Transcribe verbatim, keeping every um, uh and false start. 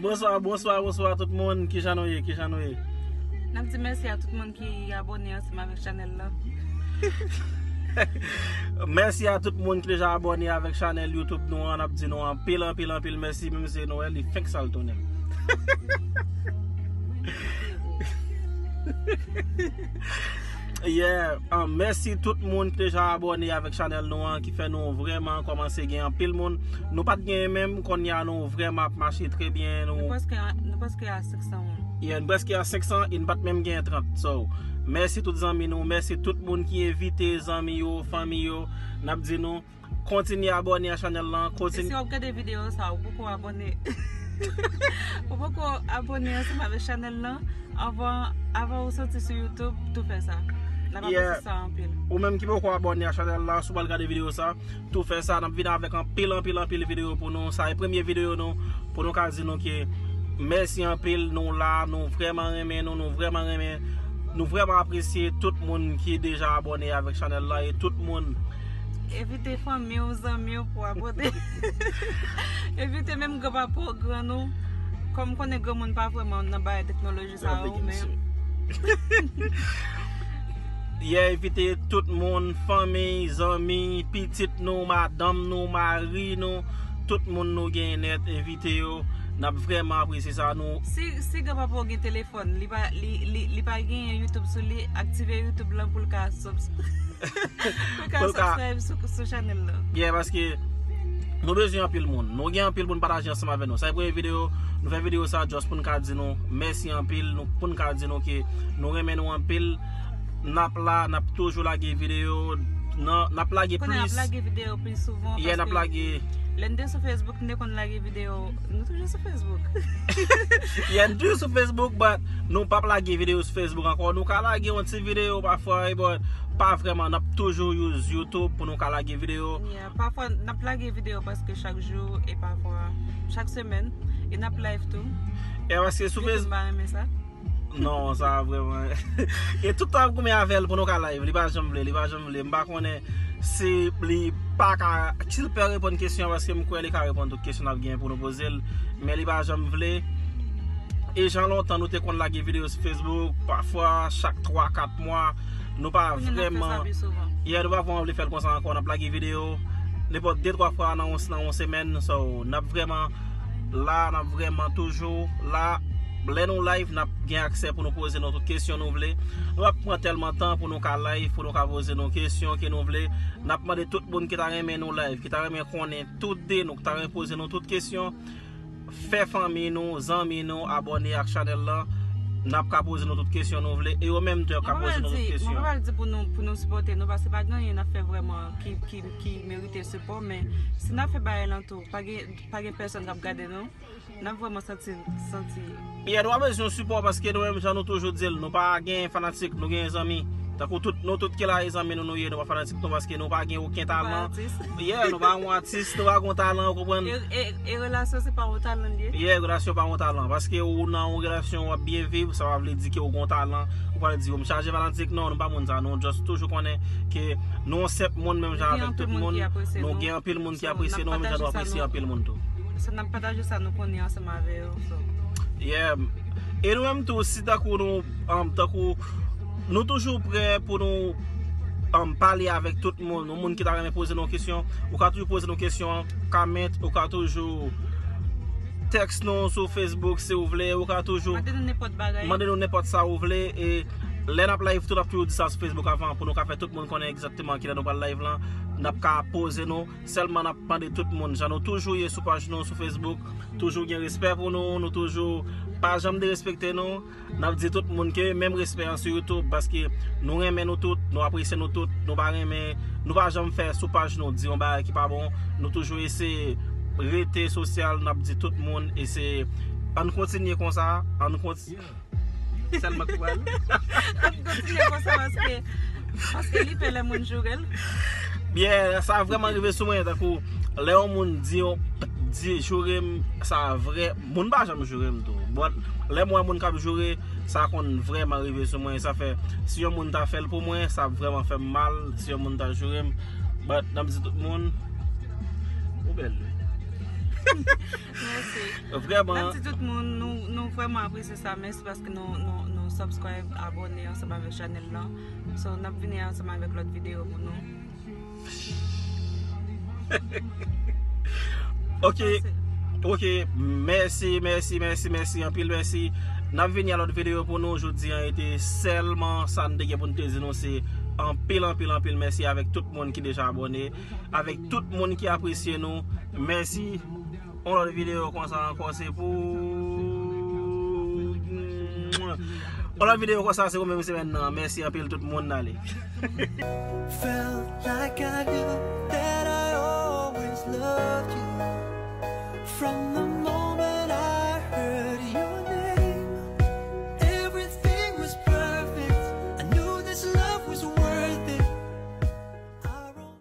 Bonswa, bonswa, bonswa tout moun. Kijan nou ye? Kijan nou ye? N ap di mèsi a tout moun ki abòne ansanm avèk chanèl la. Mèsi a tout moun ki deja abòne avèk chanèl YouTube nou an. N ap di nou anpil, anpil, anpil mèsi. Menm si nou wè, li fenk sal tounen. Yeah, um, mèsi tout moun ki deja abòne avèk chanèl nou an, ki fè nou vrèman kòmanse gen anpil moun. Nou pa t genyen menm, kounye a nou vrèman ap mache trè byen. Nou Nou prèske a, nou prèske a senk san moun. Yeah, nou prèske a senk san e nou pa t menm genyen trant. So, mèsi tout zanmi nou, mèsi tout moun ki envite zanmi yo, fanmi yo. N ap di nou, kontinye abòne a chanèl lan, E kontinye si w ap gade videyo sa, ou poko abòne, ou poko abòne ansanm avèk chanèl lan, anvan, anvan ou soti sou YouTube, tou fè sa. N ap Yeah. apresye sa anpil. Ou menm ki poko abòne a chanèl la, si w pral gade videyo sa, tou fè sa. N ap vin avèk anpil, anpil, anpil videyo pou nou. Sa e premye videyo nou, pou nou ka di nou ke mèsi anpil, nou la, nou vrèman renmen nou, nou vrèman renmen, nou vrèman apresye tout moun ki deja abòne avèk chanèl la e tout moun Envite fanmi w, zanmi w pou abòne. Envite menm granpapa w, grann ou. Kòm m konnen granmoun pa vrèman nan bagay teknoloji sa yo, men Yeah, envite tout moun, fanmi, zanmi, pitit nou, madanm nou, mari nou, tout moun nou genyen nèt, envite yo. N ap vrèman apresye sa. Nou Si, si granpapa w gen telefòn, li pa, li, li, li pa genyen YouTube sou li, aktive YouTube lan pou l ka subs-, pou l ka Pou l ka subscribe sou, sou chanèl la. Yeah, paske nou bezwen anpil moun. Nou gen anpil moun pataje ansanm avè nou. Sa e premye videyo, nou fè videyo sa just pou n ka di nou mèsi anpil, nou, pou n ka di nou ke nou renmen nou anpil. N ap la, n ap toujou lage videyo, nan, n ap lage Kounye a n ap plis. lage videyo plis souvan Yeah, n ap paske lage lè n te sou Facebook, n te konn lage videyo. Nou toujou sou Facebook. Yeah, n toujou sou Facebook, but nou p ap lage videyo sou Facebook ankò. Nou ka lage yon ti videyo pafwa, but pa vrèman. N ap toujou use YouTube pou nou ka lage videyo. Yeah, pafwa n ap lage videyo prèske chak jou e pafwa chak semèn. E n ap live tou. E paske sou YouTube Facebook m pa renmen sa. Non, sa vrèman. E tout tan ap goumen avè l pou nou ka live. Li pa janm vle, li pa janm vle. M pa konnen si li pa ka, si l pè reponn kesyon, paske m kwè li ka reponn tout kesyon n ap gen pou nou poze l. Men li pa janm vle. E jan lontan nou te konn lage videyo sou Facebook, pafwa chak twa, kat mwa, nou pa Kounye a n ap fè sa vrèman pi souvan. Yeah, nou pa vrèman vle fè l konsa ankò. N ap lage videyo nenpòt de, twa fwa nan yon, nan yon semèn. So, n ap vrèman la, n ap vrèman toujou la. Lè nou live, n ap gen aksè pou nou poze nou tout kesyon nou vle. Nou p ap pran tèlman tan pou nou ka live, pou nou ka poze nou kesyon ke nou vle. N ap mande tout moun ki ta renmen nou live, ki ta renmen konnen tout de nou, ki ta renmen poze nou tout kesyon, fè fanmi nou, zanmi nou, abòne ak chanèl lan. N ap ka poze nou tout kesyon nou vle. E yo menm tou, y ap ka Mwen pa poze pral nou tout di, mwen kesyon. pa pral di pou nou, pou nou sipòte nou, paske pa gen anyen n ap fè vrèman ki, ki, ki merite sipò, men si n ap fè bagay lan tou, pa gen, pa gen pèsonn k ap gade nou, n ap vrèman santi, santi Yeah, nou pa bezwen sipò paske nou menm jan nou toujou di l, nou pa gen fanatik, nou gen zanmi. Tankou tout, nou tout ki la e zanmi nou nou ye, nou pa fanatik nou paske nou pa gen okenn talan. Atis. Yeah, nou pa yon atis, nou pa gen talan, ou konprann? E, e, e relasyon se pa yon talan li ye? Yeah, relasyon pa yon talan. Paske ou nan yon relasyon w ap byen viv, sa pa vle di ke ou gen talan. Ou pral di, "Yo, m chaje fanatik." Non, nou pa moun sa. Nou just toujou konnen ke nou yon senp moun menm jan avèk tout moun. Nou gen anpil moun ki apresye nou. Nou gen anpil moun ki apresye nou, menm jan nou apresye anpil moun tou. So, n ap pataje sa nou konnen ansanm avè yo. So. Yeah. E nou menm tou, si tankou nou, um, tankou nou toujou prè pou nou, um, pale avèk tout moun. Yon moun ki ta renmen poze nou kesyon, ou ka toujou poze nou kesyon, comment, ou ka toujou text nou sou Facebook si w vle, ou ka toujou Mande nou nenpòt bagay. mande nou nenpòt sa ou vle. E lè n ap live tou, n ap toujou di sa sou Facebook avan pou nou ka fè tout moun konnen egzakteman kilè nou pral live lan. N ap ka poze nou. Sèlman n ap mande tout moun, jan nou toujou ye sou paj nou sou Facebook, toujou gen respè pou nou, nou toujou pa janm derespekte nou. N ap di tout moun ke menm respè an sou YouTube, paske nou renmen nou tout, nou apresye nou tout, nou pa renmen, nou pa janm fè sou paj nou di yon bagay ki pa bon, nou toujou eseye rete sosyal, n ap di tout moun, eseye, ann kontinye konsa, ann kontinye. Sèlman k pral. Kontinye konsa paske, paske li pè lè moun joure l. Yeah, sa vrèman rive sou mwen, tankou lè yon moun di, di joure m, sa vrè, moun pa janm joure m tou. But lè m wè moun k ap joure, sa konn vrèman rive sou mwen. Sa fè, si yon moun ta fè l pou mwen, sa ap vrèman fè m mal, si yon moun ta joure m. But n ap di tout moun, ou bèl wi. Mèsi. Vrèman. N ap di tout moun, nou, nou vrèman apresye sa. Mèsi paske nou, nou, nou subscribe, abòne ansanm avèk chanèl lan. So, n ap vini ansanm avèk lòt videyo pou nou. Ok. Ok. Mèsi, mèsi, mèsi, mèsi, anpil mèsi. N ap vini a lòt videyo pou nou. Jodi an ete sèlman sa n te gen pou n te di nou, se anpil, anpil, anpil mèsi avèk tout moun ki deja abòne, avèk tout moun ki apresye nou. Mèsi. On lòt videyo konsa ankò, se pou on lòt videyo konsa, se pou menm semèn nan. Mèsi anpil tout moun, n ale. Felt like I knew